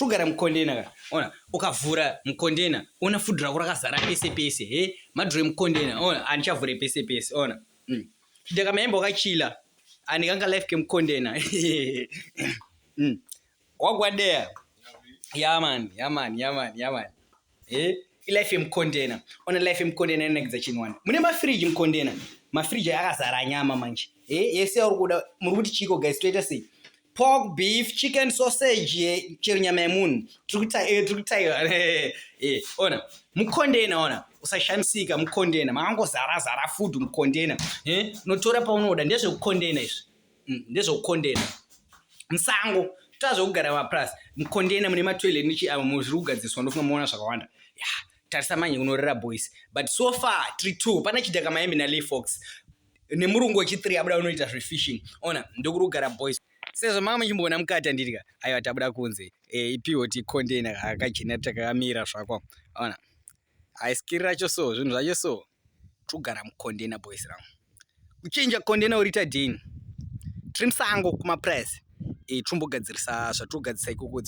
Tugara mucontainer ka. Ona, ukavhura mucontainer, ona food rako rakazara pese pese. He, madro emucontainer. Ona, andichavhure pese pese. Ona. Chidhaka maembe wakachila. Andikanga life kemucontainer. Wagwadea. Yeah man, yeah man, yeah man, yeah man. Eh, life yemucontainer. Ona life yemucontainer inonakidza chinhu wani. Mune mafridge mucontainer. Mafridge akazara nyama manje. Eh, yese yauri kuda muri kuti chiko guys toita sei? Pork, beef, chicken, sausage, chero nyama yemunhu. Tiri kuta tiri kutaiwa. Ona, mucontainer ona. Usashamisika mucontainer. Makangozara zara food mucontainer. Eh, unotora paunoda ndezvekucontainer izvi. Ndezvekucontainer. Musango tazvokugara mapurasi mucontainer mune matoilet nechi avo zviri kugadziswa ndofunga muona zvakawanda. Ya, tarisa manje kunorera boys. But so far tiri two pana Chidhaka Maembe naLee Fox nemurungu wechi3 abuda unoita zvefishing. Ona ndokuri kugara boys. Sezvo manga muchimboona mukati andidya, aiwa tabuda kunze. Ipiwo ti container kagenerator kakamira zvako. Ona aiskiri racho so zvinhu zvacho so togara mucontainer boys rangu. Kuchinja container uriita dhini. Tiri musango kumapurasi. Tombogadzirisa zvatirikugadzirisa ikoko.